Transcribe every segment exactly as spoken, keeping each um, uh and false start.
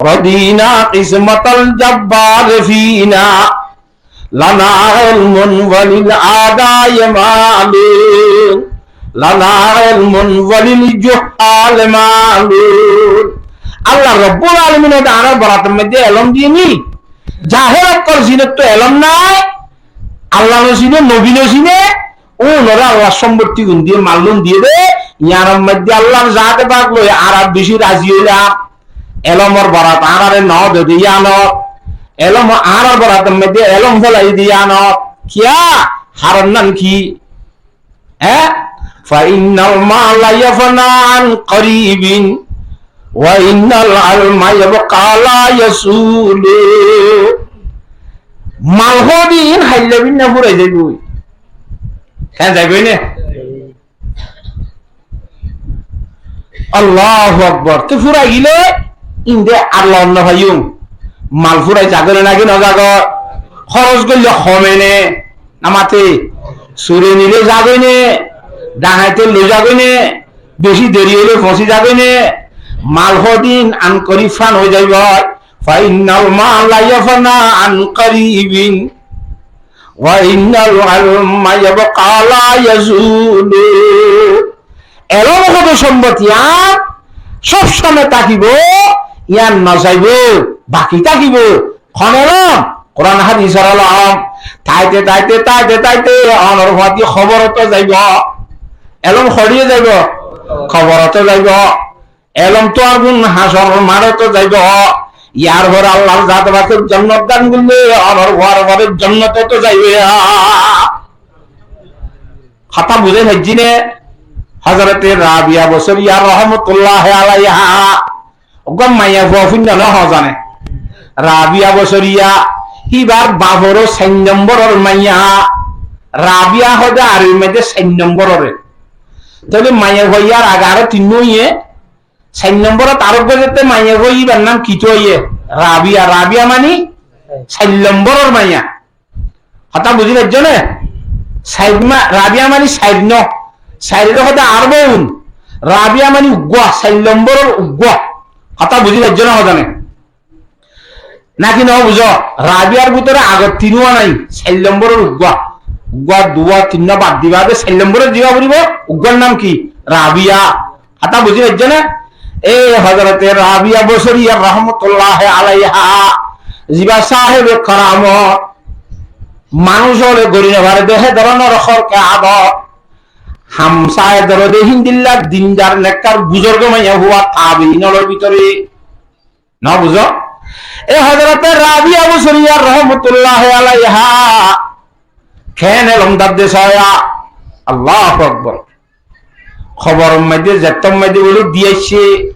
رضينا قسمة الجبار فينا، لنا علم وللأعداء مال، لنا علم وللجهال مال. Allah Rabbul Alamin e añárar borator maze elóm diye ni, jahil ókkol sinottu elóm nai, Allah no sine, nobi no sine, Óunore Allar sombotti gun diye, mallun diye de, yián or maze Allar zate pak loi añára beci razi óilam. Elóm or borat añárare no de de yián ot. Elóm añárar borat or maze elóm félai de yián ot. Kiyá? Haron nan ki? Hé? فإن المال يفنى عن قريب، وإن العلم يبقى لا يزول. Mal hodin hailla binna furai zaiboi. Ken zaiboi ne? Allahu Akbar. Te furai gile inde ar lon no faiyum. Mal furai zagoi ne naki no zagoi? Hóros goille home ne? Na mate? Sure nile zagoi ne? Dakaite loi zagoi ne? Beci deri óile fosi zagoi ne? Mal hodin an kori fan ói zaiboi. فإن المال يفنى عن قريب، وإن العلم يبقى لا يزول. Elóm hoto sombot yián sob somot tákibo, yián no zaibo, baki tákibo. Hon elóm? Kuran hadis or elóm. Táite, táite, táite, táite, onor fúañti kobor ot zaibo. Elóm hoçé zaibo? Kobor ot zaibo. Elóm tuáñr gún hácor maçót zaibo. Yar fore Allar zate pake jonnot dan goille, onor fore fore jonnot ot zaibo. Hotá buzí faijjó né? Hozrote Rabiya Bosoriya rohmotulláhi alaiha. Uggwá maiyafua fúinno no hoó zane. Rabiya Bosoriya, híbar bafor sair nombor or maiya. Rabiya hoó de Arobir maze sair nombor ore. Tóile maiyafua yar age aró tinnwá óiye. Sair nombor ot aró uggwá zette maiyafua, íbar nam ki tó óiye? Rabiya. Rabiya mani sair nombor or maiya. Hotá buzí faijjó né? Sair ma-, Rabiya mani sair no. Sair ore hoó de arbaun. Rabiya mani uggwá, sair nombor or uggwá. Hotá buzí faijjó né hoó ne? Naki no buzó? Rabiyar bútore agor tinwá nai, sair nombor or uggwá. Uggwá, duwá, tinnwá bad di bade sair nombor or zibá foribo, uggwár nam ki? Rabiya. Hotá buzí faijjó né? E Hozrote Rabiya Bosoriya rohmotulláhi alaiha, zibá sáhebe keramot, manúc ókkole gori no fare de hé dóronor hórke adot, hamsaye dóro de híndilla dindar nekkar buzurg maiyafua tabiin ókkolor bútore. No buzó? E Hozrote Rabiya Bosoriya rohmotulláhi alaiha keén elóm dar de soó. Allahu Akbar. Kobor or maze, zettór maze buli di aiccé,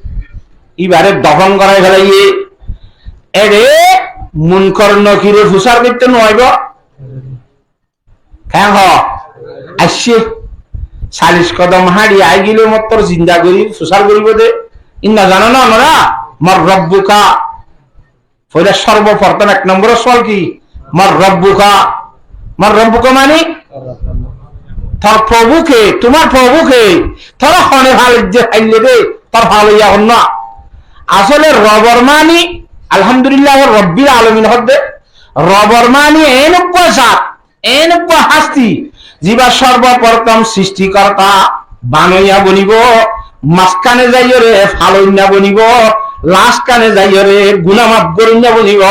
íbare dofon gorai felaiye. Ére Munkor Nokire fusár goitto no aibo? Keén hoó? Aiccé. Callic kodom hañçi aigile mottor zinda gori fusár goribo de. Ín no zano né onora? من ربك. Foila sorboportom ek nombor sual ki? من ربك. من ربك mani? Tor probu ke? Tumar probu ke? Tore hone falaiyé de, tor falaiyé hon? Asole Rob or mani, Alhamdulillah Robbil Alamin hoó de. Rob or mani en uggwá zat, en uggwá hasti, zibá sorboportom sristikorta banoiya bonibo, mazkane zaiyore faloinna bonibo, lastkane zaiyore guná maf gorinna bonibo.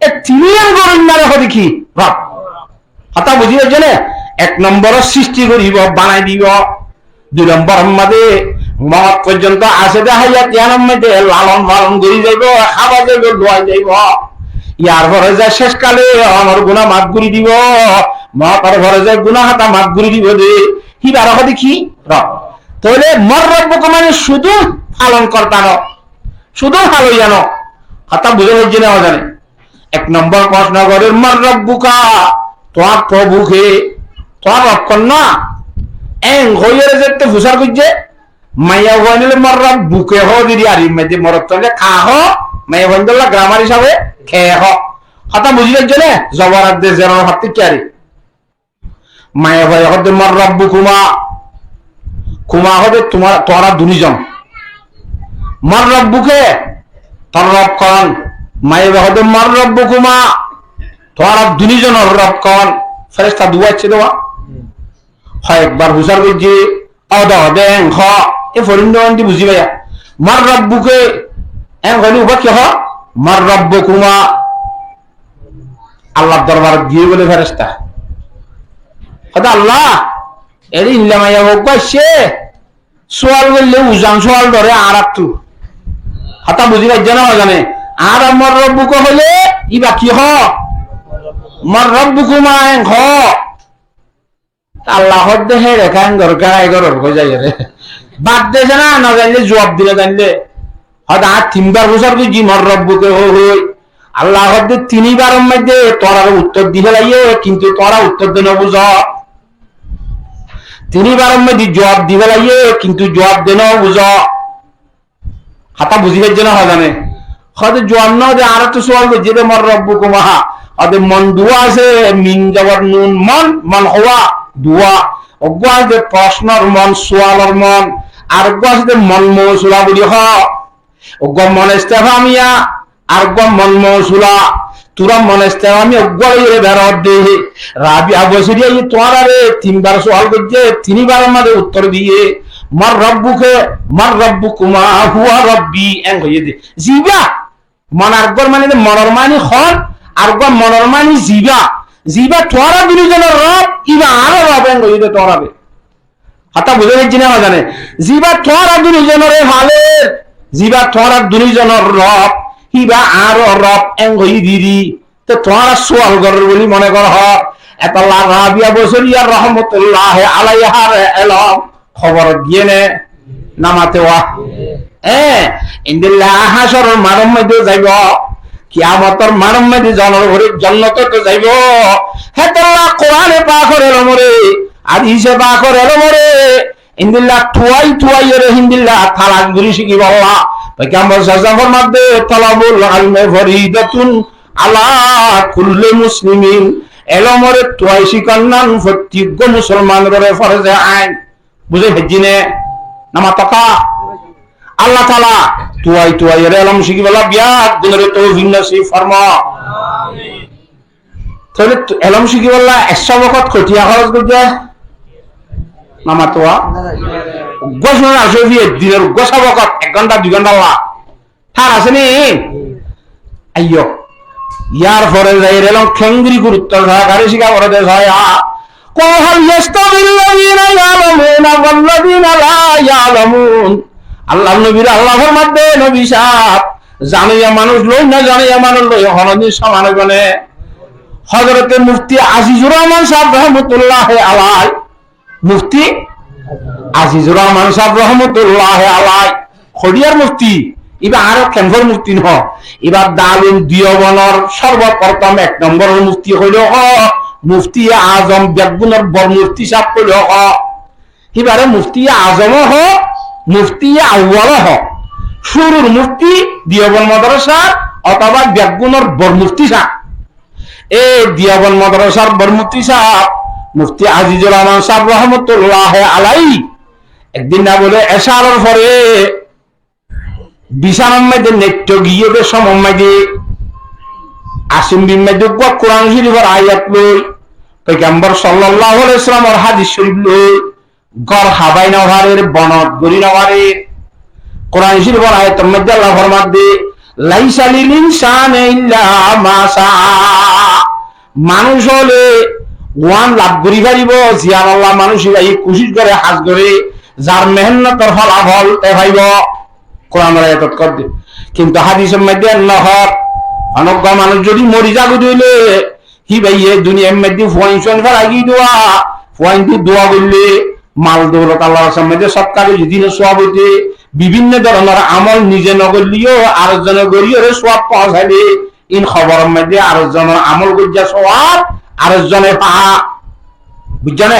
E tiniyan gorinnare hoó de ki? Rob. Hotá buzí faijjó né? Ek nombor sristi goribo, banai dibo. Dui nombor or maze, moot foijjonto asé de háyat, yián or maze lalon falon gori zaibo, hába zaibo, luwai zaibo. Yar fore zai céc kale onor guná maf gori dibo, moot or fore zai guná hotá maf gori dibo de. Híbare hoó de ki? Rob. Tóile من ربك mani cúdu falon korta no, cúdu faloiya no. Hotá buzí faijjó né hoó zane? Ek nombor prosno gorer, من ربك, tuáñr probu ke? Tuáñr Rob hon? Eng hoiyore zette fusár goijje, maiyafuain óile من ربك hoó de, ar Arobir maze morot óile ka hoó, maiyafuain ólla gramar hísabe ke hoó. Hotá buzí faijjó né? Zobar ar de zeror fattí ki ari. Maiyafuaye hoó de, من ربكما. Kuma hoó de tumar, tuáñra duni zon. من ربك, Tor Rob hon? Maiyafuwa hoóde, "Man Robbukuma?" Tuáñra duní zonor Rob hon? Feresta duwá aiccé de wa. Hoyekbar fusár goijjé, óde óde en hoó, e forinda andi buzí faiya. "Man Robbuke?" En hoilé uba ki hoó? "Man Robbukuma?" Allar dorbarot giyé bóle feresta. Hoóde, "Allah, eri inla maiyafuwa uggwá aiccé, sual goille uzan sual dóre añárattú." Hotá buzí faijjó né, mazane? Añára "Man Robbuke?" hoilé iba ki hoó? "Man Robbukuma?" en hoó. Allah hoódde, "Héçe káin gor, gáñçai góror goi zaiyóre." Bad de, no zainle, zuab di no zainle. Hoóde, "Añí tinbar fusár goijjí, 'Man Robbuke?' hoói hoói." Allah hoódde, "Tinibaror maze tuáñrare uttor di félaiyé, kintu tuáñra uttor de no buzó. Tinibaror maze zuab di félaiyé, kintu zuab de no buzó." Hotá buzí faijjó né, mazane? Hoóde, "Zuab no de, añárattú sual goijjé de, 'Man Robbukuma?'" Hoóde, "Mon duwá asé, min zabar nun, mon, man howa, duwá. Uggwá asé de prosnor mon, sualor mon, ar uggwá asé de mon mousula buli hoó. Uggwá mon estefamiya, ar uggwá mon mousula. Tuáñra mon estefamiya uggwá loiyóre beródde." Rabiya Bosoriyaye tuáñrare tinbar sual goijjé, tinibaror maze uttor diyé, 'Man Robbuke?' 'Man Robbukuma?' 'Huwa Robbi,' en hoiyé de. Zibá, mon ar uggwár mani de, monor mani hon, ar uggwá monor mani zibá. Zibá tuáñra duní zonor Rob, iba añáro Rob, en hoiyé de tuáñrare. Hotá buzí faijjó né, mazane? Zibá tuáñra duní zonore faler, zibá tuáñra duní zonor Rob, híba añáro Rob, en hoiyé diri. Te tuáñra sual gorór buli mone goró? Etolla Rabiya Bosoriya rahmatullahi alaihar elom hoborot giyé né? No mate wa. E, endilla hácoror maçor maze zaibo, kiyamotor maçor maze zonor uore jonnotot zaibo. Hétolla Kurane pakor elomore, hadise pakor elomore, endilla tuwai tuwaiyóre héndilla talac gorí cíkibolla. Foigambor sallallahu alaihi wasallam formadde, "Talabul ilmi faridatun ala kulli muslimin." Elomore tuwai cíkannan fottí uggwá musolmanore forze ain. Buzí faijjó né? No mato ká? Allah taala tuwai tuwaiyóre elom cíkibolla beggúnore toufik nosib formao. Tóile elom cíkibolla ek cót bokot hoitiyá hóros goijjé? No mato ká? Uggwá cót asé, ek dinor uggwá cót bokot, ek gonthá, dui gonthá la. Tar asé né? Aiyó. Yar fore zaiyóre elom keéngori gurutto sohokare cíka forede saiya. "Qul hal yastawil ladhina ya'lamuna wal ladhina la ya'lamun." Allar nobire Allah formadde, "Nobi saab, zanoya manúc loi no zanoya manúc loi honodin soman óibo né?" Hozorote Mufti Azizur Rahman saab rahmatullahi alai, Mufti Azizur Rahman saab rahmatullahi alai, hoçiyar mufti, iba añárar kemfor mufti no, iba Darul Diyobonor sorboprotom ek nombor mufti hoile ho, Mufti Azom, beggúnor bor mufti saab hoile ho. Ibare Mufti Azom o ho, Mufti Awwal o ho. Cúrur mufti Diyobon modorasar otoba beggúnor bor mufti saab. E Diyobon modorasar bor mufti saab, Mufti Azizur Rahman saab rahmatullahi alai, ek din na bole esaror fore bisánar maze neittó giyé de somor maze asembir maze uggwá Kuran Corifor ayat loi, Foigambor sallallahu alaihi wasallamor hadis corif loi, gór habái no farer, bonot gorí no farer. Kuran Corifor ayator maze Allah formadde, "Laisa lil insani illa ma sa'a." Manúc ókkole uán laf gorí faribó, ziyán Allah manúc ibáye kucíc goré, ham goré, zar mehénnotor folafol te faibó. Kuranor ayatot hoódde. Kintu hadisor maze no hoó, honó uggwá manúc zodi mori zagói de óile, híbaye duniyar maze fuain suain félai giyé de, fuain di dua goille, mal doulot Allar rastar maze sodka goille, dine suwab óite, bibinno dóronor amol nize no goilleyo, ar zone goríyore suwab foóñsaile, in hoboror maze ar zonor amol goijja suwab ar zone fa. Buijjó né?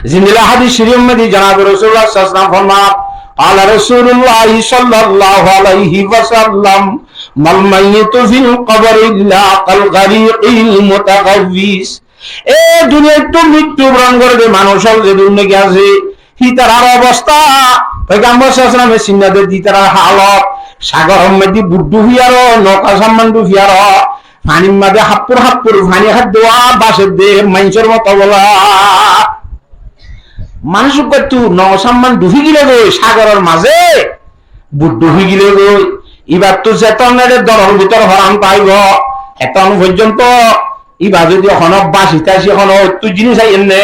Zendilla hadis corif maze jonabe Rosulullah sallallahu alaihi wasallam formar, qala Rosulullah sallallahu alaihi wasallam, "Mal mayyitu fil qabri illa kal ghariqil mutaghawwis." E duniyaittú mrittu boron goré de manúc ókkol ze duniyait asé, hítarar obosta, Foigambor sallallahu alaihi wasallame sinnade de hítarar halot, sagoror maze bút dhufiyaró, nouka samman dhufiyaró, fanir maze happur happur fani hádde, bácedde maincór moto bola. Manúc uggwáttu nouka samman dhufi gilé goi sagoror maze, bút dhufi gilé goi, ibattú zeton ere doror bútore foran táibo, eton foijjonto iba zodi hono báci táci hono ottú jinis aiyér né,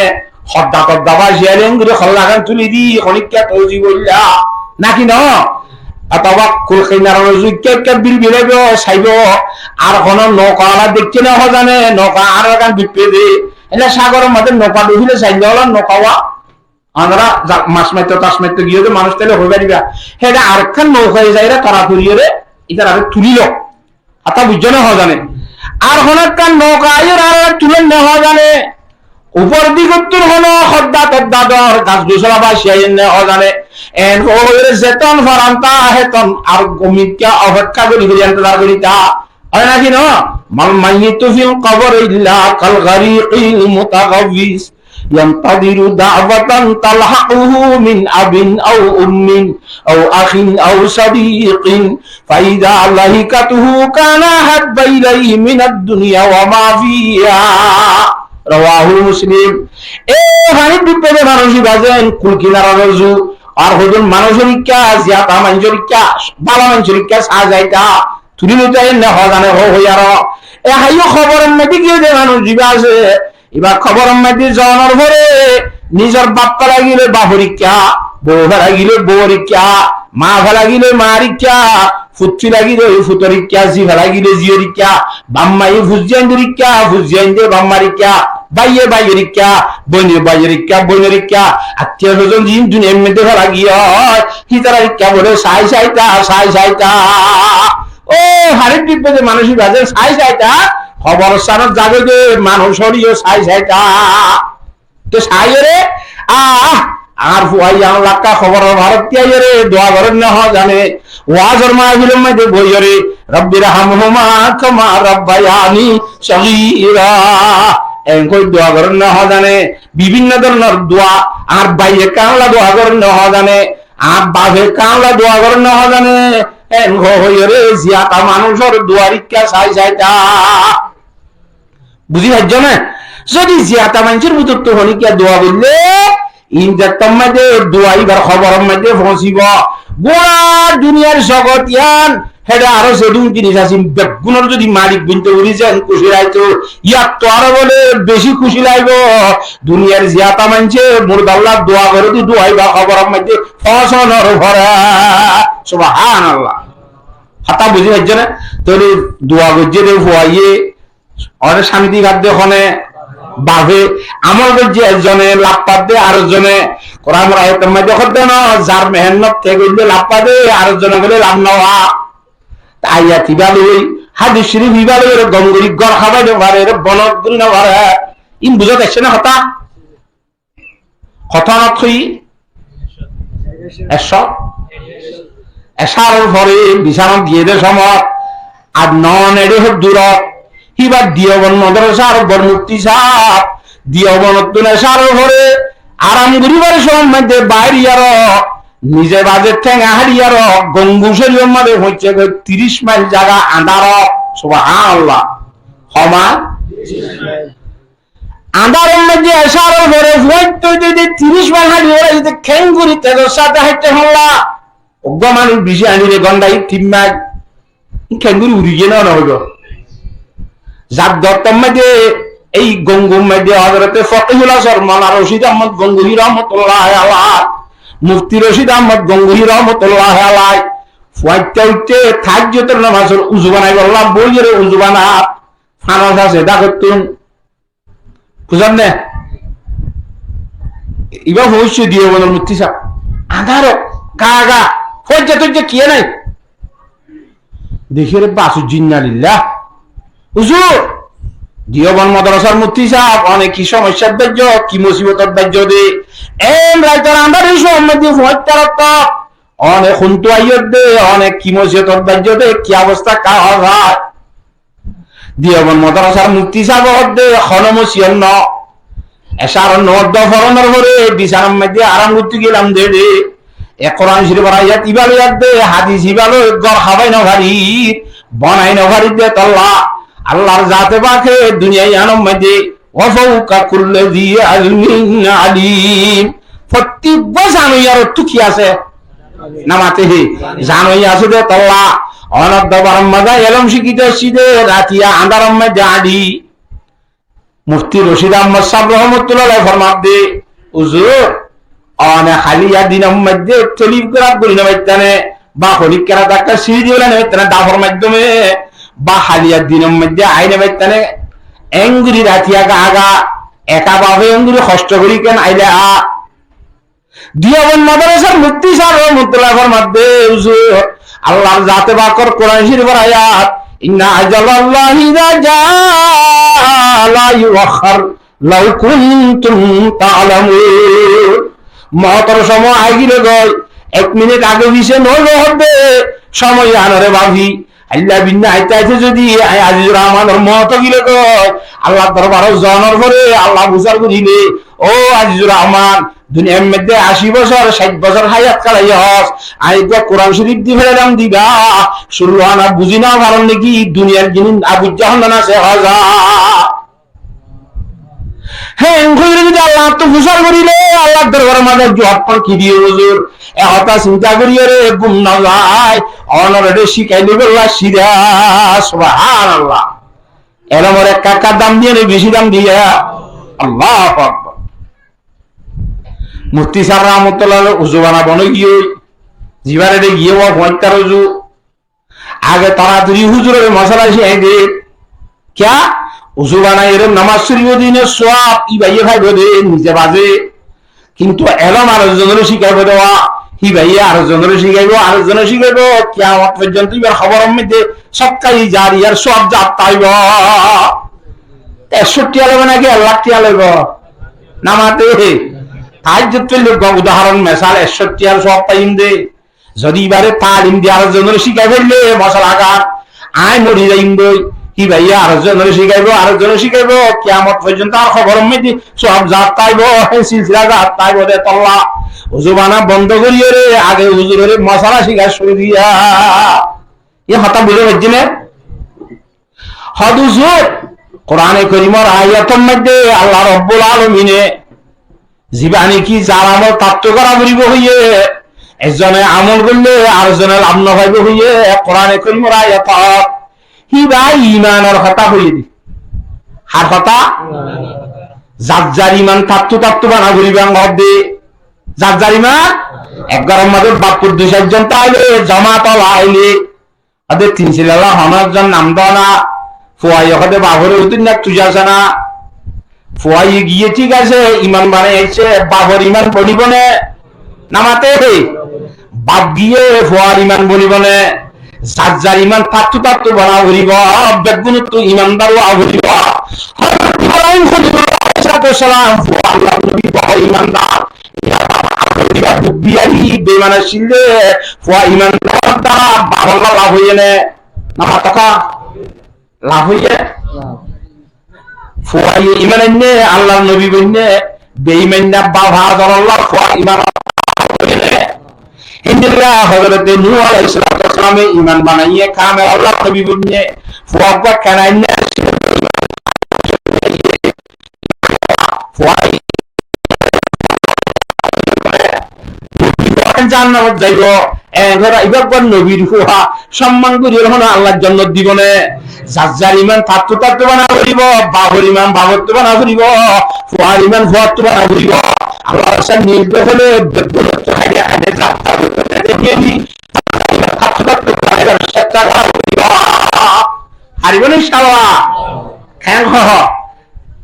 hodda todda báci aile engori holla gán tuli di, honikka tozi bolla, naki no? Otoba kul kinaror uzu ikka ikka bilbilaibo, saibo, ar hono nouka ala deikké né hozane, nouka ar gán dupé de, ene sagoror maze nouka dhufile saille ola nouka wa, Onora za-, mas maitto, tas maitto giyó de manúc táile hoi fariba. Héçe arekkán nouka zaiyóre tara toriyóre itarare tulilo. Hotá buijjó né hozane? Ar hono ekkán nouka aiyóre arare tulon né hozane? Upor digottún hono hodda todda dor gas gusóla báci aiyér né hozane? En hoiyóre zeton foran tá heton ar gomikka ofekká gori gori entezar gori tá. Oi naki no? Mal mayyitu fil qabri illa kal ghariqil mutaghawwis. ينتظر دعوة تلحقه من أب أو أم أو أخ أو صديق، فإذا لحقته كان أحب إليه من الدنيا وما فيها. رواه مسلم. E fanir dupé de manúc iba zen kul kinaror uzu, ar hodún manúcor ikka, ziyata maincór ikka, bála maincór ikka sai zaita, tuli loita enne hozane ho hoiyaró. E haiyó koboror maze giyé de manúc iba asé, iba koboror maze zonor fore nizor baf fela gile bafor ikka, bou fela gile bour ikka, ma fela gile mar ikka, fut fela gile futor ikka, zi fela gile ziyor ikka, baf maye fut ziyaindor ikka, fut ziyainde baf mar ikka, baiye baiyor ikka, boine baiyor ikka, boinor ikka, attiyo sozon zin duniyar maze fela giyé, hítarar ikka bole sai saita, sai saita. O, fanir dupé de manúc iba zen sai saita, koborstanot zagói de manúc óre yó sai saita. Te saiyóre, ah, añár fua yián lakka koboror baáre táiyóre dua goron né hozane, wazor mahfilor maze boiyóre, رب ارحمهما كما ربياني صغيرا. Enkói dua goron né hozane, bibinno dóronor dua, añár baiye kanla dua goron né hozane, añár bafe kanla dua goron né hozane, en hoiyóre ziyata manúcor duar ikka sai saita. Buzí faijjó né? Zodi ziyata maincór bútottu honikka dua goille, in zettót maze dua ibar koborot maze foóñsibo. Gura duniyar zogot yián, héçe aró zedún jinis asé, beggúnor zodi malik bonto fari zen, kuci laito, yáttu aró bole beci kuci laibo. Duniyar ziyata maincé murdalla dua goré de, dua ibar koborot maze foóñsonor fore. Subhanallah. Hotá buzí faijjó né? Tóile dua goijjé de fuaye, ore cánti fadde hone, bafe, amol goijje ekzone, laf fadde arekzone. Kuranor ayotor maze hoddé no, zar mehénnot te goille laf fade, arekzone goille laf no fa. Te ayat ibá loi, hádis corif ibá loi, ore gom gori gór hábai no fare, ore bonot gori no fare. In buzot aiccé né hotá? Hotá not hoi? Ecá. Ecár fore bisána giyé de somot, ar non eçé hoddurot, híba Diyobon modorosár bor mufti sáb, Diyobonottún ecár fore aram goribar somot maze bairiyaró, nize baze théng háiyaró, Gongu córiyot maze foóñiccé goi tiríc mail zaga andár. Subhanallah. Homa? Andáror maze ecár fore fuain toi toi de tiríc mail háñti fore zede kengori tezor sáte háñtite holla. Uggwá manúc beci háñtile gondaye tin mail. Kengori uri giyé no, no hoibo. Zar doftor maze ei Gongur maze Hozorote Fokihul Asor Mona Roshid Ahmod Gonguhi Rahmatullahi Alaih, Mufti Roshid Ahmod Gonguhi Rahmatullahi Alaih, fuain toi toi tahajjudor nomazor uzu banaibolla boiyore uzu banat. Fanos asé dakottún. Buzón né? Ibá foóñiccé Diyobonor mufti sáb. Andár, gaga, foijja toijja kiyé nai. Dekíyore bas uijjé, inna lillah. Huzur, Diyobon modorosár mufti sáb, one ki somossát baijjó, ki musibotot baijjó de. En raitor andár ei somot maze foóñittar ottót. One kuntú aiyór de, one ki musibotot baijjó de, ki obosta ka hoó zai. Diyobon modorosár mufti sáb hoódde, hono musibot no. Ecár nomaz foronor fore bisánar maze aram goittó gelam de de. E Kuran Corifor ayat ibá loi adde, hadis ibá loi gór hábai no farir, bonai no farir de tolla. Allar zate pake duniyai iánor maze, "Wa fawqa kulli dhi ilmin alim." Fottí uggwá zanoiyar ottu ki asé? Namate he. Zanoiya asé de tolla. Onor dorbar maze elóm cíkito asé de, ratiya andar maze añçí. Mufti Rocid Ahmod sáb rohmotullah alaih formadde, "Uzur, one háliya dinor maze telif goraf gori no faittane, ba honikkára dakka siri di no faittane, dafor maiddome, ba háliya dinor maze ai no faittane, engori ratiya gaga, eka bafe engori hosto gori ken aile a." Diyobond madrasar mufti sáb rohmotullah formadde, "Uzur, Allar zate pakor Kuran Corifor ayat, 'Inna ajalallahi iza jaa la yuakhkhar, law kuntum ta'lamun.'" Moutor somoi ai gile goi, ek minit age fise no óile hoó de, somoi iánore bafi. Ailla binna aite aite zodi ai Azizur Rahmanor mout ói gile goi, Allar dorbarot zonor fore Allah fusar gorile, "Ó Azizur Rahman, duniyar maze aci bosór, cáit bosór háyat kalaiyos, ai uggwá Kuran Corif di felailam diba, cúru ana buzi no faron niki, duniyar zinin Abu Jahannam asé hoza." Hé, en hoiyóre zodi Allattú fusar gorile, Allar dorbaror maze zuab fán ki diye, "Uzur, e hotá sinta goríyore gúm no zai, onore cíkai loibolla cída." Subhanallah. Elómor ek ekka dam diye né beci dam diye? Allahu Akbar. Mufti sáb rohmotullah alaih uzu bana bon ói giyói, zibár ede giyé wa fuañttar uzu. Age toratori huzurore mosala cíkai de. Kiyá? Uzu banai ere nomaz foribo de, ine suab ibáye faibo de, nize baze. Kintu elóm ar ekzonore cíkaibo de, ibáye ar ekzonore cíkaibo, ar ekzonore cíkaibo, kiyamot foijjonto ibar hóboror moidde sodkaye zariyar suab zat táibo. Ekcó tiya loibo naki ek lak tiya loibo? Namate, tahajjud foille uggwá udahoron mesal, ekcó tiyar suab faiyum de. Zodi ibáre talim di ar ekzonore cíkai félile mosalagan, añí mori zaiyum goi, ibáye ar ekzonore cíkaibo, ar ekzonore cíkaibo, kiyamot foijjonto ar hóboror moidde suab zat táibo, hé silsila zat táibo de tolla. Uzu bana bondo goríyore age uzurore mosala cíka cúru diya. E hotá buzá faijjó né? Hoó de uzur, Kurane Korimor ayator moidde Allah Robbul Alamine zibá niki zar amol tattú gora foribo hoiye, ekzone amol goille ar ekzone laf no faibo hoiye, Kurane Korimor ayatot híba imanor hotá hoiye de. Har hotá? Zar zar iman tattú tattú bana foribo hoó de. Zar zar iman ek gorór maze baf fua dui sair zon táile, jomat ola aile, ade tin silala hono ekzon nam do na, fuaye hoó de bafore udin na tuja asé na. Fuaye giye thík asé, iman banai aicce, bafor iman bonibo né? Namate, baf giye fuar iman bonibo né? Zar zar iman tattú tattú bana foribo, beggúnottu imandar ówa foribo. Hozrot Ibrahim Kholilullah alaihissalatu wassalam, fua Allar nobi, bafor imandar. Iba baba, agar iba duk biyari, beiman accíl de, fua imandar dara bafolla laf óiye né? Na mataka? Laf óiye? Fua iman ainne, Allar nobi boinne, beiman na baba adorolla fua iman óiye né? Endilla Hozrote Nuh alaihissalatu wassalame iman banaiye, kamel Allar nobi boinne, fua uggwá kena ainne, fua jahannamot zaibo. Ehón ibá uggwá nobir fua, somman gorí hono Allar jonnot dibo né? Zar zar iman tattú tattú bana foribo, bafor iman bafottú bana foribo, fuar iman fuattú bana foribo. Allar raste nil de hole beggúnottu haide haide zar zar iman tattú tattú bana foribo. Faribo né incaallah? Keén hoó?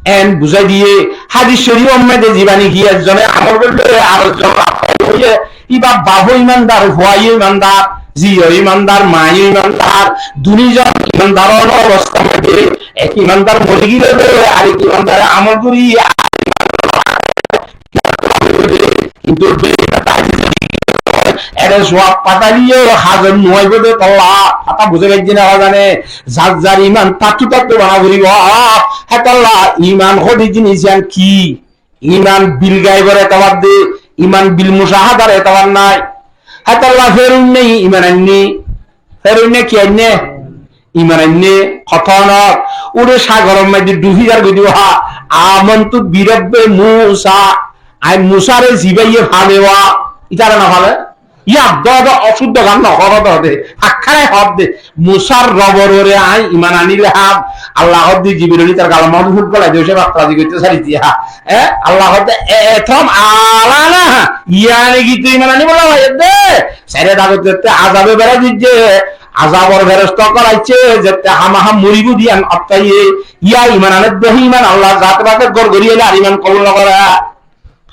En buzái diye, hadis corifor moidde zibá niki ekzone amol goille ar ekzon laf faibo hoiye, ibá bafo imandar, fuayo imandar, ziyo imandar, mayo imandar, duni zon imandar óno obostár moidde ek imandar mori gile de, arek imandare amol gorí, Kintu ere suab fataliye hazom no óibo de tolla. Hotá buzá faijjó né, hozane? Zar zar iman tattú tattú bana foribo. Hé tolla iman hoó de jinis iyan ki? Iman bil gaibor etobar de, iman bil mucahadar etobar nai. Hétolla feroinna iman ainné. Feroinna ki ainné? Iman ainné. Hotá no. Ure sagoror maze dhufi zar goi dibo ha. Amantu birabbi Musa. Añí Musare zibáye fale wa. Itara no fale? Yar dodo osuddo gan no horo dode. Hakkare hodde. Musar robor ore añí iman anile ham. Allah hodde Jibril tar gala Mahfuz golai de, se batra di goitte sari diya. Eh? Allah hodde e, e, tom alana. Yani ki tui iman ani bola de. Sere dagot dette azabe bera dije. Azabor feresta kolaicce, jette hama ham muribu diyan ottaye. Ya iman ane dohi iman Allah zat bate gor gori ele ar iman kobul no gore.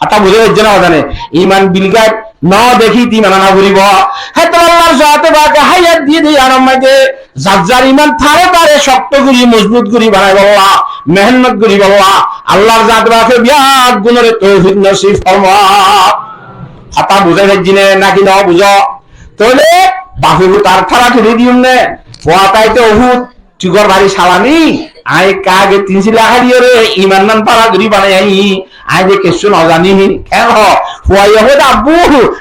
Hotá buzá zaijje né, buzá zaijje né? Iman bilgaib no dekí iman ana foribo. Hétolla Allar zate pake hayat diye de, iyanor maze zar zar iman tare tare cokto gori, mozbut gori banaibolla, mehénnot goribolla Allar zate pake beggúnore toufik nosib formok. Hotá buzá zaijje né, naki no buzó? Tóile bafe fut ar fara tuli diyum né, fua taite Uhud, tui gór bari salami, añí ekka age tin sila hári ore iman nan fara gori banai añí, añí de kessú no zani. Ken ho? Fuaye hoó de, "Abbu,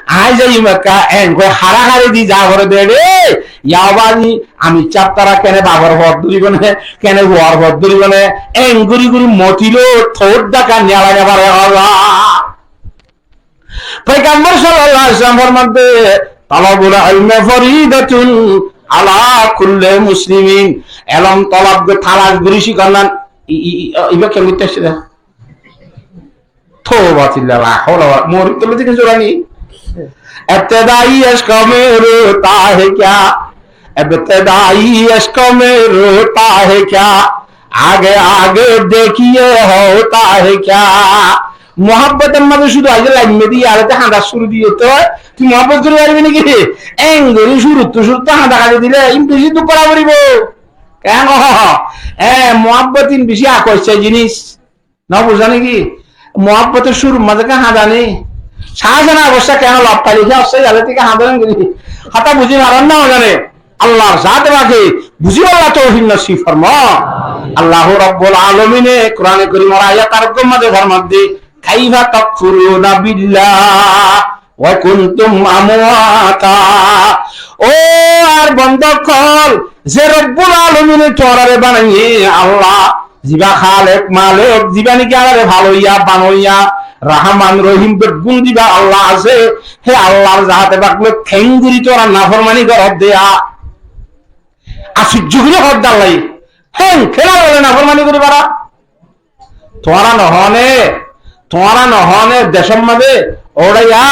añí zaiyum ekka." En hoi hára hári di za gore de re, ya bani, ami saf tara kene bafor fot duribo ne, kene fuar fot duribo ne, en gori gori motilo tour daka niyalai no fare hoó. Foigambor sallallahu alaihi wasallam formade, "Talabul ilmi faridatun ala kulli muslimin." Elom tolab gori, talac gori cíkon nan, i, i, i, iba ken goitte asé de? Toba tilla, la hawla wala, morir tolla dikin zorani. ابتدائی اشک میں روتا ہے کیا؟ ابتدائی اشک میں روتا ہے کیا؟ آگے آگے دیکھیے ہوتا ہے کیا؟ Muhabbotor maze cúdu aijja lain medi yar ete hañda cúru diye to, tui muhabbot gori faribi niki? En gori cúruttu cúruttu hañda hári dile in beci duk gora foribo. Ken ho? E, muhabbot in beci akoicca jinis. No buzó niki? Muhabbotor cúrur maze ke hañda nei. Cáhjahan Abasha ken laf faile ki ossai yale tike hañda nei gori. Hotá buzi faron né, buzó né? Allar zate pake buzibolla toufik nosib formok. Allahu Rabbul Alamine Kurane Korimor ayat ar uggwar maze formadde, "Kaifa takfuruna billah wa kuntum amwata." Ó ar bonda ókkol, ze Rabbul Alamine tuáñrare banaiye Allah, ziba Khalik, Malik, ziba niki añáre faloiya, banoiya, Rahman, Rohim, beggún ziba Allah asé, hé Allar zate pak loi kengori tuáñra naformani goródde? Asojjo gori hoó de Allaye. Hé, kene Allar loi naformani gori fara? Tuáñra no hoó né, tuáñra no hoó né, decór maze óra ya,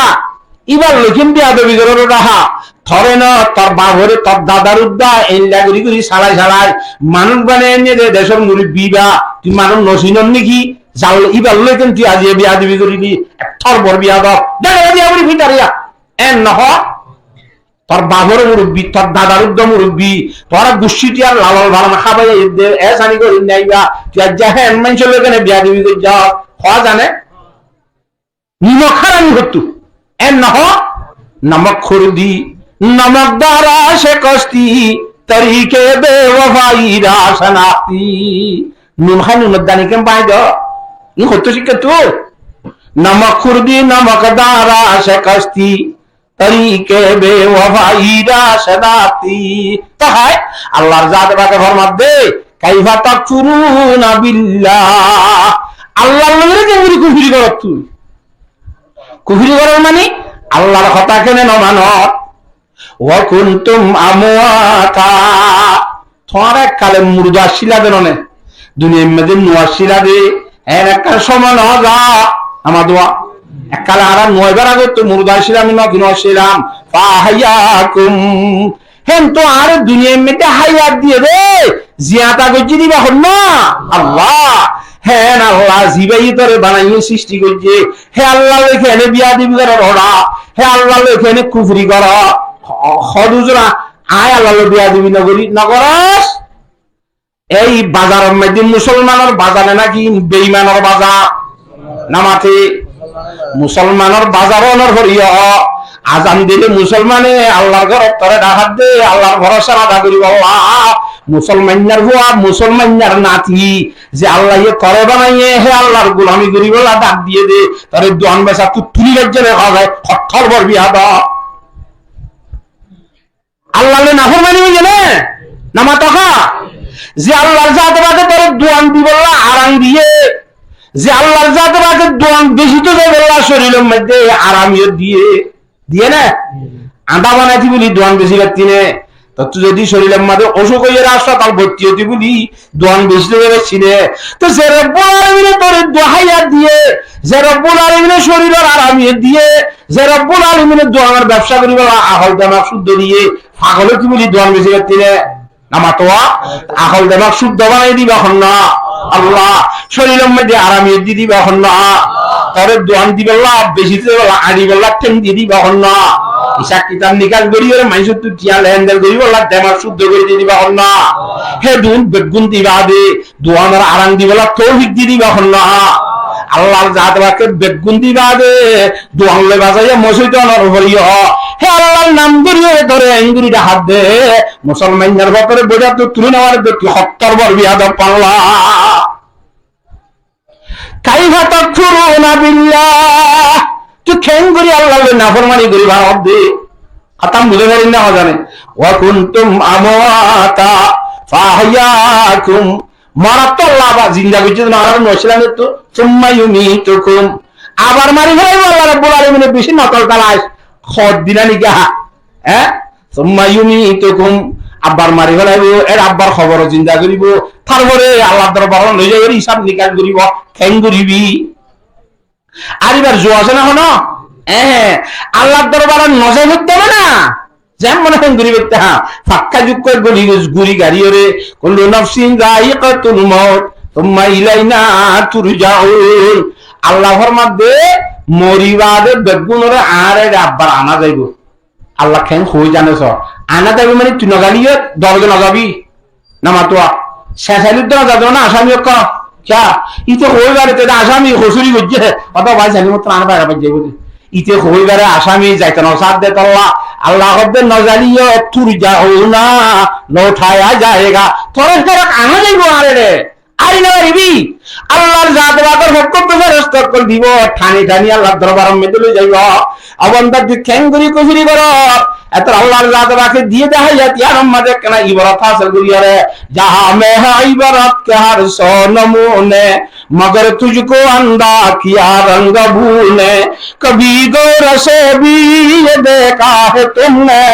ibar loi ken biyadobi gorór óra ha, tore no, tor bafore, tor dadar udda, eilla gori gori salai salai, manúc banai enne de decór murubbi iba, tui manúc no sinor niki? Zal ibar loi ken tui aijja biyadobi goribi, ettór bor biyadob, dere biya gori fitar ya, en no hoó? Tor bafor murubbi, tor dadar udda murubbi, tor gucci tiyar lalol baran hábai aiyé de, esani gorin naiba, tui aijja hen maincor loi kene biyadobi goijjos, hoó zane? Nimok harami hottu. En no hoó, نمک خوردی، نمک دارا شکستی، طریق بی‌وفایی را شناختی. Nun hái nunor dani ken bái do. I hottu cikka tu. نمک خوردی، نمک دارا شکستی، طریق بی‌وفایی را شناختی. Toh hái, Allar zate pake formadde, "Kaifa takfuruna billah?" Allar loi kengori kufuri goror tui? Kufuri goror mani Allar hotá kene no manor? "Wa kuntum amwata." Tuáñra ekkale murda accíla de none. Duniyair maze no accíla de. En ekkán somoi no za. Ama dua. Ekkale añára no aibar agottú murda accílam, no ki no accílam? "Fa ahyakum." Hen tuáñre duniyair maze hayat diye de. Ziyata goijje de iba hon na? Allah. Hen Allah zibaye tore banaiye, sristi goijje. Hé Allah loi kene biyadobi goror óra? Hé Allah loi kene kufuri goror? Ho-, hoó de uzur, añí Allah loi biyadobi no gori, no goros? Ei bazaror maze musolmanor bazar naki beimanor bazar? Namate musolmanor bazar onor foriyo. Azan dile musolmane Allar górot tore dakat de, Allar foroz ada goribolla. Musolmanor fua, musolmanor nati, ze Allaye tore banaiye, hé Allar gulami goribolla dak diye de, tore duan besa tut tuli raijje ne hoó zai, hottór bor biyadob. Allar loi naformani óiye né? Namato há. Ze Allar zate pake tore duan dibolla aram diye, ze Allar zate pake duan beci to zaibolla corilor maze aram yó diye, diye né? Añda banai di buli duan beci fattí né. Tottú zodi corilor maze osuk óiye asfatal bótti óiti buli duan beci to zai fattí né. To ze Robbul Alamine tore duan haiya diye, ze Robbul Alamine corilor aram yó diye, ze Robbul Alamine duanor bebsa goribolla akol demak cúddo diye, fagol óiti buli duan beci fattí né? Namato há. Akol demak cúddo banai diba hon na? Allah. Corilor maze aram yó di diba hon na? Tore duan dibolla, beci dibolla, añçibolla theng di diba hon na? Hisab kitab nikas gori ore maincóttu tiya lendel goribolla demak cúddo gori di diba hon na? He duan beggún diba de, duanor aram dibolla toufik di diba hon na? Allar zate pake beggún diba de, duan loi bazaiya mosoitanor uore hó. He Allar nam dori ore tore enguri de hát de, Musolmanor bútore boiya to tuli no fare de, tui hottor bor biyadob palla. كيف تكفرون بالله؟ Tui kengori Allar loi naformani gori faros de? Hotá buzí farir né hozane? وكنتم أمواتا فأحياكم. Morat to Allah abar zinda goijje, no, añára no asílam to. ثم يميتكم. Abar mari felaibo Allah Rabbul Alamine, beci notol talai. Hod dina niga? Hé? ثم يميتكم, abbar mari felaibo, er abbar hobor zinda goribo, tarfore Allar dorbarot loi zai gori hisab nikas goribo, kengori bi? Ar ibar zuwa asé na hono? Ehe, Allar dorbarot no zai faitté na, zemmone kengori faitté, há, fakka jukka goli gori gari ore, كل نفس ذائقة الموت ثم إلينا ترجعون. Allah formadde, mori bade beggunore añáre abbar ana zaibo. Allah ken hoi zane so? Ana zabi mane tui no zaliyos, dorge no zabi. Namato há. Sesali dor no zabi mane asami okko. Kya? Ite hoi bare te asami hosuri gojje. Oto bái sali motto ana bara bajje gojje. Ite hoi bare asami zaito no sadde tolla. Allah hodde no zaliyos, ترجعون, loutaya jayega. Tore ferat ana zaibo are re. Ari no faribi. Allar zate pakor fokkottu feresta okkol dibo, thani thani Allar dorbaror maze loi zaibo. O banda, tui kengori kufuri goros? Etor Allar zate pake diye de haiya tiyanor maze ekkena ibrot hasil gori ore. جہاں میں ہے عبرت کے ہر سو نمونے، مگر تجھ کو اندھا کیا رنگ بو نے۔ کبھی غور سے بھی یہ دیکھا ہے تم نے،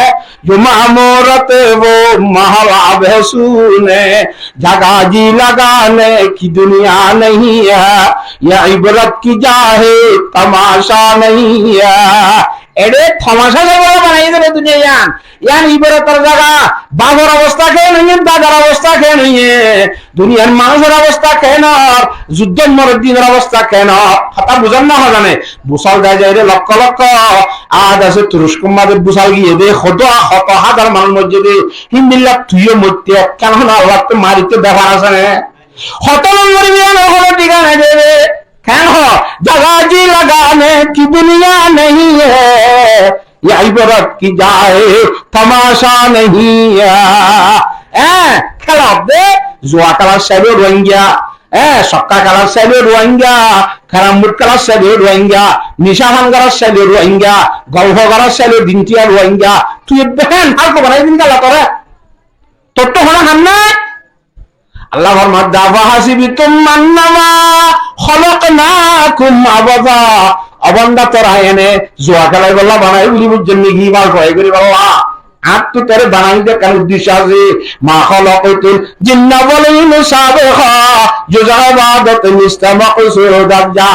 جو معمورت وہ محل آبحسو نے۔ جگہ جی لگانے کی دنیا نہیں ہے، یہ عبرت کی جا ہے، تماشا نہیں ہے۔ Ere tomasa zaibolla banaiye de duniya iyan. Iyan ibrotor zaga. Bafar obosta ken oiye, dadar obosta ken oiye, duniyar manúcor obosta ken or, juddot morer dinor obosta ken or. Hotá buzon na hozane? Busal zai zai re lokko lokko. Añár dece Turuskor maze busal giye de, hoto, hoto házar manúc moijje de, híndilla tuiyo moitte, kiyá Allah ttu marite befar asé né? Hoto loi moribi, eno hono thikana nai de. Kiyá? جگہ جی لگانے کی دنیا نہیں ہے، یہ عبرت کی جا ہے، تماشا نہیں ہے۔ Eé, kéla de, zuwa kéla saibo Ruáingga, eé, sokka kéla saibo Ruáingga, karammut kéla saibo Ruáingga, nicafan kéla saibo Ruáingga, golfo kéla saibo dintiya Ruáingga, tui ebbe hén hálko banai din kéla tore? Tor to hono ham nai. Allah formadde, أفحسبتم أنما خلقناكم عبثا। O banda, tora ene zuwa kélaibolla banai buli buijjó né ki, fal fai goribolla? Añáttu tore banai de ekkán uddecco asé. ما خلقت الجن والإنس إلا ليعبدون، جزء عبادت مثل مقصود الجزا۔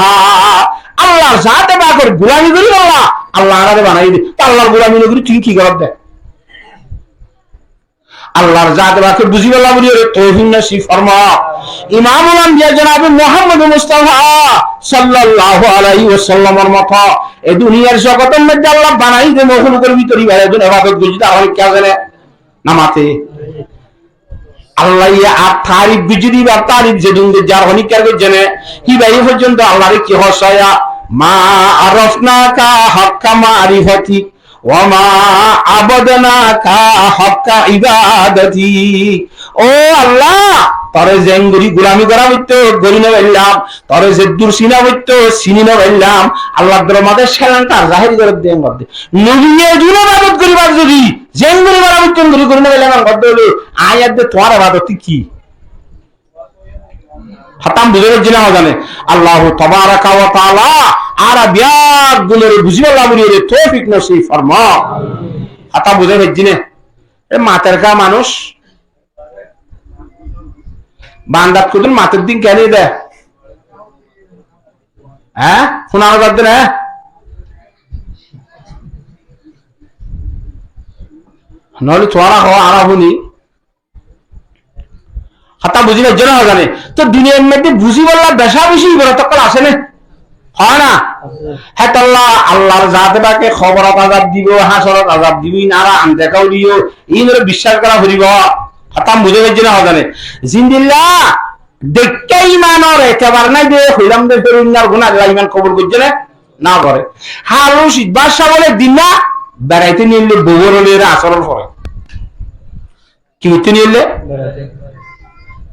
Allar zate pakor gulami goribolla Allah añáre banai de. To Allar gulami no gori tui ki goros de? Allar zate pake buzibolla buli ore toufik nosib formok. Imamul Ambiya Jonabe Muhammad Mustafa sallallahu alaihi wasallamor moto e duniyar zogotor modde Allah banai de mahlukor bútore ibare dun ebadot goijje de ar honikka asé né? Namate. Allah ye ar tarif goijje de, ibar tarif zedun goijje ar honikkar goijje né? Híba e foijjonto Allare ki hoó saiya? ما عرفناك حق معرفتك وما عبدناك حق عبادتك. Ó Allah, tore zengorí gulami gora foitto, gori no faillám, tore zeddur sina foitto, sini no faillám. Allar dorbar mazé selantar zahir gorer de, en gorer de. Nobiye zeddur ebadot goribar zodi, zengorí gora foitto, gori, gori no faillám, en gorer de óile, añí ar de tuáñr ebadot ki? Hotá buzí faijjó né hozane? Allahu tabaraka wa taala añára biyaggúnore buzíbolla buli ore toufik nosib formao. Hotá buzí faijjó né? E mater ká manúic. Bandat kudún mater din kene de? Há? Fúna no zadde né? Noóile tuáñra hoó, añára fúni. Hotá buzí faijjó né hozane? Tóu duniyair maze buzíbolla beca beci ibrot ókkol asé né? Hoó na? Hétolla Allar zate pake koborot azab dibo, hácorot azab dibo, iín añára andeka óileyo, iínore biccác gora foribo. Hotá buzí faijjó né hozane? Zendilla dekká imanor etebar nái de, hoilam de, fere iín ar gúna dilla iman kobul goijjé né? No gore. Harun Rocid bacca bole dinna beraite niyólle bou ore loi asóror fore. Ki goitto niyólle?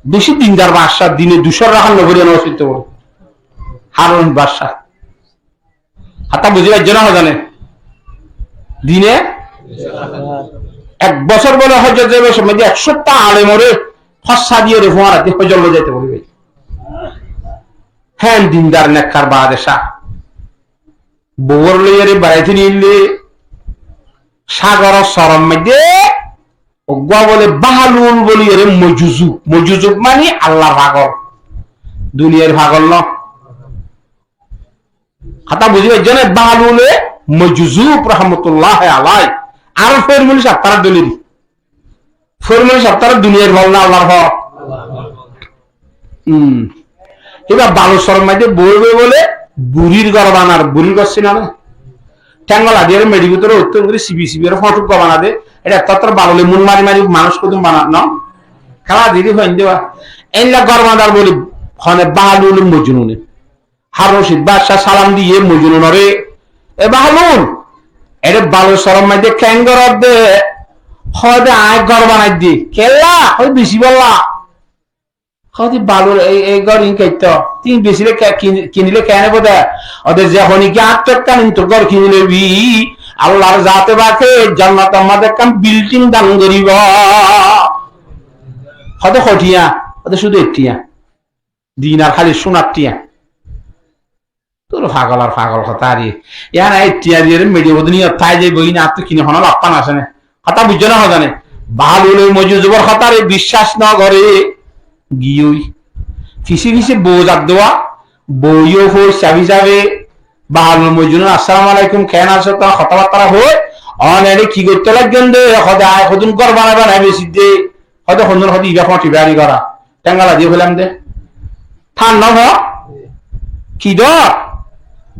Beci dindar bacca, dine ducó rakát no foriya no foritte fore. Harun Rocid bacca. Hotá buzí faijjó né hozane? Dine ek bosór bole hojjot zaibar somot de ek cót alemore hóssa diyore fuañrati hojjot loi zaito boli bái. Hén dindar nekkar badcá. Bou ore loiyore beraite niyólle sagoror soror maze uggúa bole Bahlul boliyore Mojuzub. Mojuzub mani Allar fagol. Duniyair fagol no. Hotá buzí faijjó né? Bahlule Mojuzub rahmatullahi alai. Ar fór muli sab tará dóilori. Fór muli sab tará duniyair fol na Allar fol? Hmm. Íba Bahlul soror maze boi boi bole burir gór banar, burir gór sino né? Théng ladiyore meçir bútore uttun gori sibi sibi ore fóñtuk gór bana de. Ede ettór Bahlule mun mari mari manúic kudún bana no? Kéla diri hoin de ba. Eilla gór banar bole hone Bahlul Mojnune. Harun Rocid bacca salam diye Mojnunore, "E Bahlul, ere Bahlul soror maze keng goros de?" Hoó de, "Añí gór banai de." "Kella?" Hoó de, "Beci bála." Hoó de, "Bahlul, ei, ei gór iín kettó? Tuñí besile ke-, kin-, kinile keén óibo de?" Hoó de, "Ze honi ki añáttu ekkán intu gór kini loibi, Allar zate pake jonnotor maze ekkán bilding dan goribo." Hoó de, "Hotiyá?" Hoó de, "Cúdu etiyá." Din ar háli cúnar tiañ. Tóu fagol ar fagol hotá ar. Yián ar tiañ diyore meçi bodoni yot tái zaibo, iín ar tóu kini hono lafán asé né? Hotá buijjó né hozane? Bahlule Mojuzubor hotá ar biccác no gore. Giyói. Fise fise bou zar de, bou yó hoói sabi sabi. Bahlul Mojnun, "Assalamu alaikum, keén asó?" Tóu hotábattá hoói. One ere ki goittó laiggón de, hoó de, "Añí hodún gór banai banai besi de." Hoó de, "Hondún?" Hoó de, "Iba fóñti bari gora." Théng ladiyore hoilam de. Tán no hoó? Ki dór?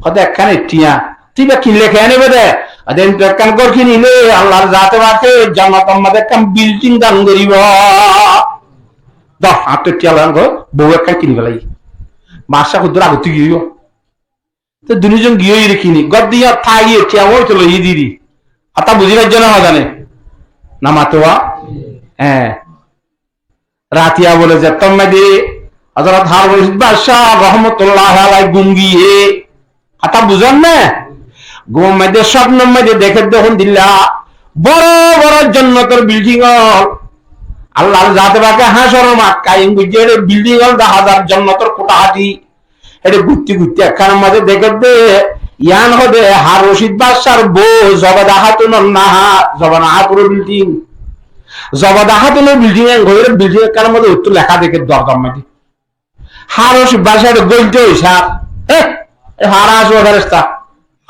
Hoó de, "Ekkán ettiya." "Tui iba kinile keén óibo de?" Hoó de, "Intu ekkán gór kinile Allar zate pake jonnotor maze ekkán bilding dan goribo." Dór, añáttu ettiya loi goi bou ekkán kini félai. Bacca hoddúr agottú giyói. Te duni zon giyói ere kini, gór diya tái ettiya ói to loi diri. Hotá buzi faijjó né hozane? No mato ba? Hé. Ratiya bole zettór maze Hozorot Harun Rocid Bacca rahmatullahi alai gum giyé. Hotá buzón né? Gumor maze sopnor maze deké de hondilla boro boro jonnotor bilding ol. Allar zate pake hácoror mat kaim goijjé, bilding ol dahá zar jonnotor kuthahati. Ede guitte guitte ekkanor maze deké de, yián hoó de Harun Rocid Baccar bou Zobeda Hatunor naha, Zobeda Hatunor bilding. Zobeda Hatunor bilding, en hoiyóre bilding ekkanor maze uttú leká deké dorjar maze. Harun Rocid Bacca ede goilte ói sar. Hé, e Harun Rocid Bacca.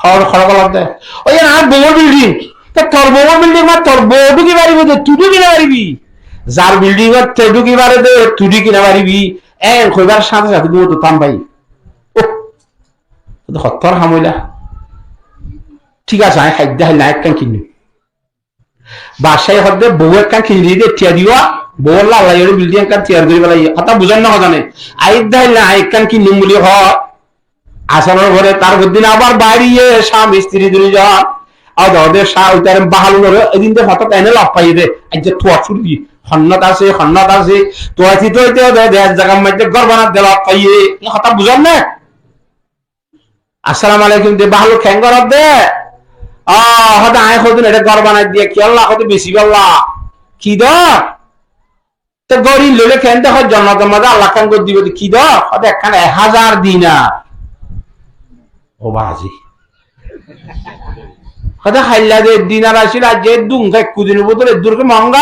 Hor, hor golar de. Ói, yián añár bour bilding. Te tor bour bilding ma tor bou dhuki faribo de, tui dhuki no faribi. Zar bilding ot te dhuki fare de, tui dhuki no faribi. En hoibar sáte sáte gum ottu tán bái. Oh, to hottor ham óila. Thík asé, añí haidde hailla ekkán kinnum. Baccaye hoó de, bou ekkán kini diyé de, ettiya diba, bou olla Allah yore bilding ekkán tiyar gori félaiye. Hotá buzón né hozane? Añí de hailla añí ekkán kinnum buli hoó. Asaror fore tar fordin abar bairiyé, sami istiri dui zon. Óde, óde, cá óitare bahalunore, edin de fotót ene laf faiyé de, aijja tuwa cúri di, honnot asé, honnot asé, tuwa cíta óite óde, óde, ek zagar maze gór banadde laf faiyé, e hotá buzón né? Assalamu alaikum de, bahaluk keén goródde? Ó, hóde aññí hodún ere gór banai diya, kiyólla? Hóde besi balla. Ki dór? Te gór ín loile keén de, hóde jonnotor maze Allah kán gór dibo de, ki dór? Hóde ekkán ek házar dinar. Ó bazi. Hóde hailla de dinar asíl, aijja eddún, ekku dinor bútore eddúr ki monga.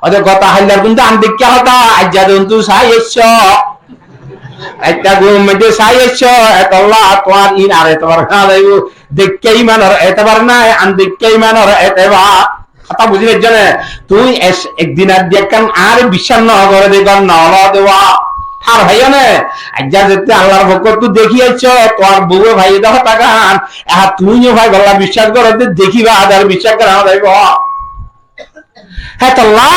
Hóde gota haillar gún de an dekká hóde, aijja de untú sai aiccó. Etta gúm maze sai aiccó, etolla tuáñr ín ar etebar no zaibo. Dekká imanor etebar nai, an dekká imanor etebar. Hotá buzí faijjó né? Tuñí es-, ek dinar di ekkán añáre biccác no goré de, gór no ló de wa. Tar faiyó né? Aijja zette Allar fokkóttu dekí aiccó, tuáñr bouwe faiyé de hotá gán. Ehón tuñíyo faibolla biccác goró de, dekíba, ar biccác gorá no zaibo. Hétolla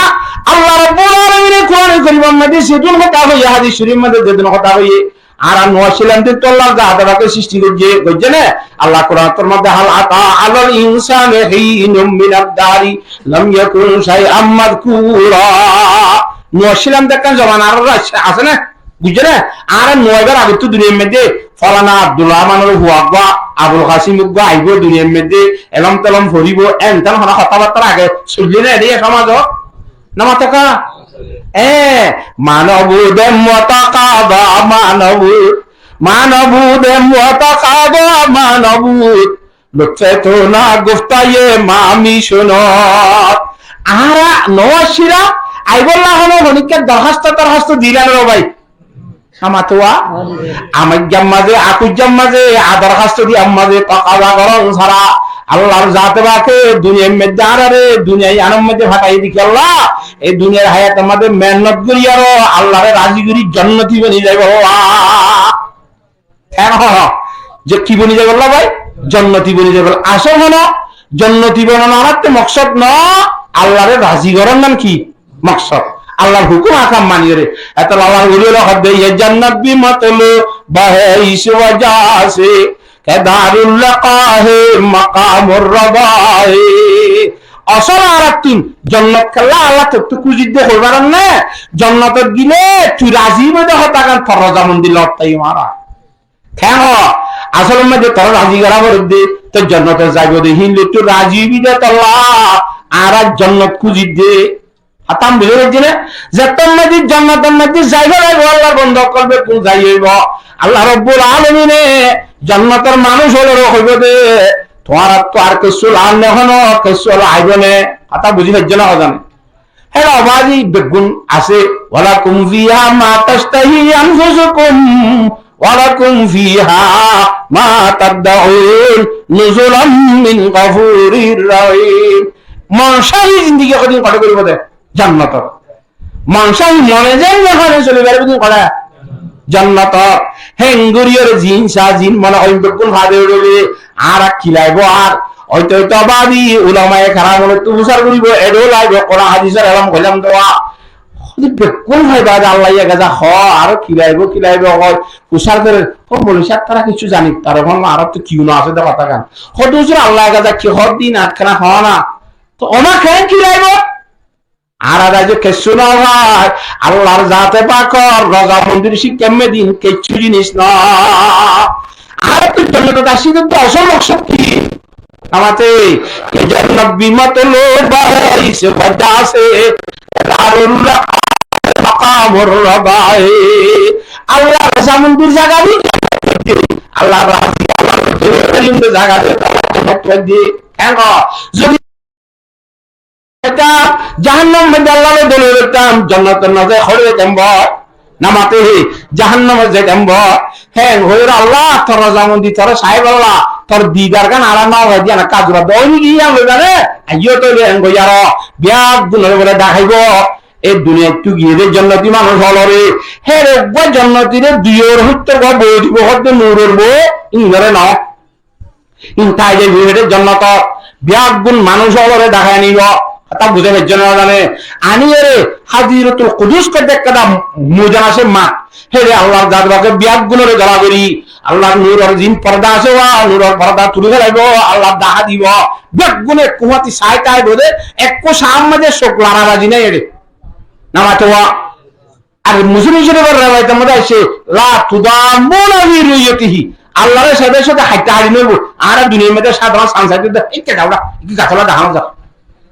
Allah Rabbul Alamine Kurane Korimor maze zedún hotá hoiyé, hadis corif maze zedún hotá hoiyé, añára no accílam de, tolla zate fake sristi goijjé, goijjé né? Allah Kuranor maze, "Hal ata alal insani hinun minad dahri lam yakun shay'an madhkura." No accílam de ekkán zobana añárar asé, asé né? Buijjó né? Añára no aibar agottú duniyar maze folana Abdullah Rahmanor fua uggwá, Abul Kasim uggwá aibo duniyar maze, elóm telóm foribo, en ten hono hotábattar age soille né, ede somajot? No mato ká? E, manobut em motokada manobut, manobut em motokada manobut, lutfe to na guftaye ma miconot. Añára no accílam, aibolla hono honikka dorhasto torhasto dilam no bái. Amatuwa, amaijjar maze, akuijjar maze, ador hasto di ammaze, tokaza goron sara, Allar zate pake duniyar maze añárare, duniya iyanor maze fatai di kiyólla, e duniyar hayator maze mehnot gori aro Allare razi gori jonnoti boni zaibolla. Keén hoó? Ze ki boni zaibolla bái? Jonnoti boni zaibolla. Asol hono jonnoti bonana añárattú moksod no, Allare razi goron nan ki? Moksod. Allar hukum ahkam maniyóre. Etolla Allar woli ókkole hoó de, "Ye jannat bi matlubu hai is waja se, ke darul liqa hai maqamur rida hai." Asol añárattún jonnot kiyólla Allattú kúzir de hoi faron né? Jonnotot gile tui razi óibe de hotá gán tor razamondi lottai mara. Keén hoó? Asol maze tore razi gora forer de, tui jonnotot zaibo de, hín loi tui razi óibi de tolla, añára jonnot kúzir de. Hotá buzí faijjó né? Zettót maze jonnotot maze zaibo, zaibo, Allar bonda ókkol beggún zai óibo. Allah Rabbul Alamine jonnotor manúic ókkolore hoibo de, tuáñrattú ar kessú lage né, hono kessú laibo né. Hotá buzí faijjó né, hotá né? Héra bazi beggún asé, "Walakum fiha ma tashtahi anfusukum, walakum fiha ma taddaun, nuzulam min ghafurir rahim." Mon cáhi zindigi hodin kotó goribo de, jonnotot. Mon cáhi mone zen hone soli faribo de kotó. Jonnotot. Héngori ore zin sa zin mone hoó beggún hade uçile, añára kilaibo ar. Óito óito bazi ulamaye keram ókkolottú fusár goribo, eçé laibo, Kuran hadisor elóm hoilam de wa. Hode beggún hoi bazi Allah ye gaza hoó, aró kilaibo, kilaibo hoó, fusár gorer, hoó moulovi sáb tara kessú zani, tara hoó añárattú kiyó no asé de hotá gán. Hode huzur Allah ye gaza ki hoó din atkana hoó na. To ona keén kilaibo? Añára razi kessú no bái, Allar zate pakor razamondir cíkka medin kessú jinis no. Añárattú jonnotot así de asol moksod ki? Amate, "Ye jannat bi matlubu hai is waja se, darul liqa hai maqamur rida hai." Allar razamondir zaga de, Allar razi, Allar razi zaga de, jannot de. Keén hoó? Zodi Eta jahannam maze Allah loi doli goittam, jannot maze hori goittam bo. Namate he, jahannam maze goittam bo. He, hoir Allah, tor razamondi, tor sahib Allah, tor didar gan ara na hoy diya na kajura doi ni giyan loi jane, ayo to le en goyaro, biya gunore bole dakaibo. E duniyat tu giye de jannati manuj holore, he re gwa jannati re duyar huttor gwa boi dibo hodde nuror bo, inore no. Inta aijja bihire jonnotot biyaggún manúic ólore dakai anibo. Hotá buzá faijjó né no zane? Aniyóre Haziratul Kudus hoiddé ekkán moidan asé, mat. Héçe Allar zat pake biyaggúnore gola gorí, Allar nuror zin porda asé, wa nuror porda tuli félaibo, Allah dahá dibo. Beggúne ekku fúañti sai táibo de, ekku saámma de suk larabazi nai ere. Namatowa. Ar Muslim Shorifor rewayetor modde aiccé, "La tudammuna fi ru'yatihi." Allaré saibar cómot haitté hári noibo. Añára duniyar modde sádaron san saitó de, "Ikká daura, ikká gathola dahá no za."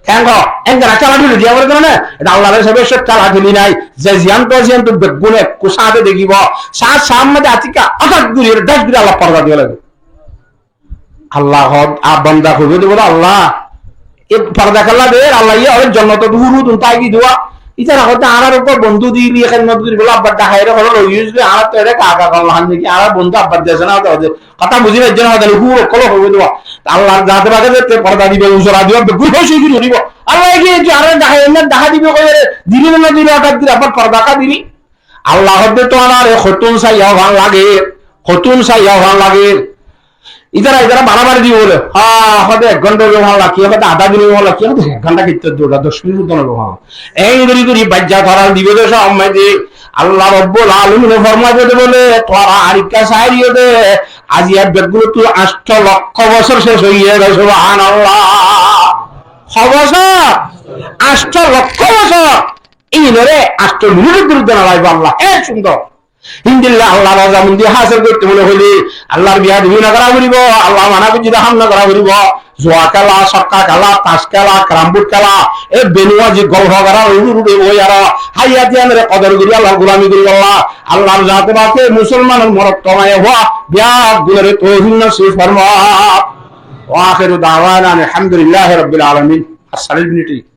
Keén go? Engana chala tuli diya foribo na? Ete Allaré saibar cómot chala tuli nai. Ze ziyán to ziyán to beggúne ekku saáte dekibo. Saá saámma de atikka atak guri, dac guri Allah porda diya laibo. Allah hoó, a banda hoibo de bóle, "Allah, e porda kiyólla der, Allah, iye ore jonnotot huru dun táki duwa." Itara hoó de, "Añárar uggwá bondú dili, hédmot gori bóle, abbar dahá ere hoó loi giyói de, añárar to ere kaga kalla hán niki, añárar bondú abbar dese na," hoó de. Hotá buzí faijjó na, hotá huru ókkole hoibo de. Allah zate pake de te porda dibo, usora dibo, beggún hoi soi gori uçíbo. Allah, e ki, e ki, añárar dahá ere, dahá dibo hoi ere, dili na dili, hotát gori abbar porda ka dili. Allah hoó de, "Tuáñrare hotún saiya fán lage, hotún saiya fán lage." Itara, itara barabari dibo bóle. Ha, hoó de ek gonta óibo fán lage, hoó de adá din óibo fán lage, hoó de ek gonta kitta dura, doc minit óibo fán lage. Eén gori gori baijja tuáñrare dibo de, sómmat de. Allah Rabbul Alamine formaibo de bóle, "Tuáñra arikka saiyó de, aijja beggúnottú ancto lokko bosór céc ói giyé, subhanallah." Ho bosór? Ancto lokko bosór. Íinore ancto minit duri dena laibo Allah. Hé cúndor. Híndilla Allah razamandi hásil goitté mone hoilé, Allar biyadobi no gora foribo, Allah mana goijjé de ham no gora foribo. Zuwa kéla, sokka kéla, tac kéla, karambut kéla, e benuwazi golfo gora, uçe uçe boi aro, háyat iyanore kodor gori Allar gulami gori Allah. Allar zate pake musolmanor morot maiya fua, beggúnore toufik nosib formok. Wa akhiru dawana anil hamdulillahi rabbil alamin. Ar salis minit.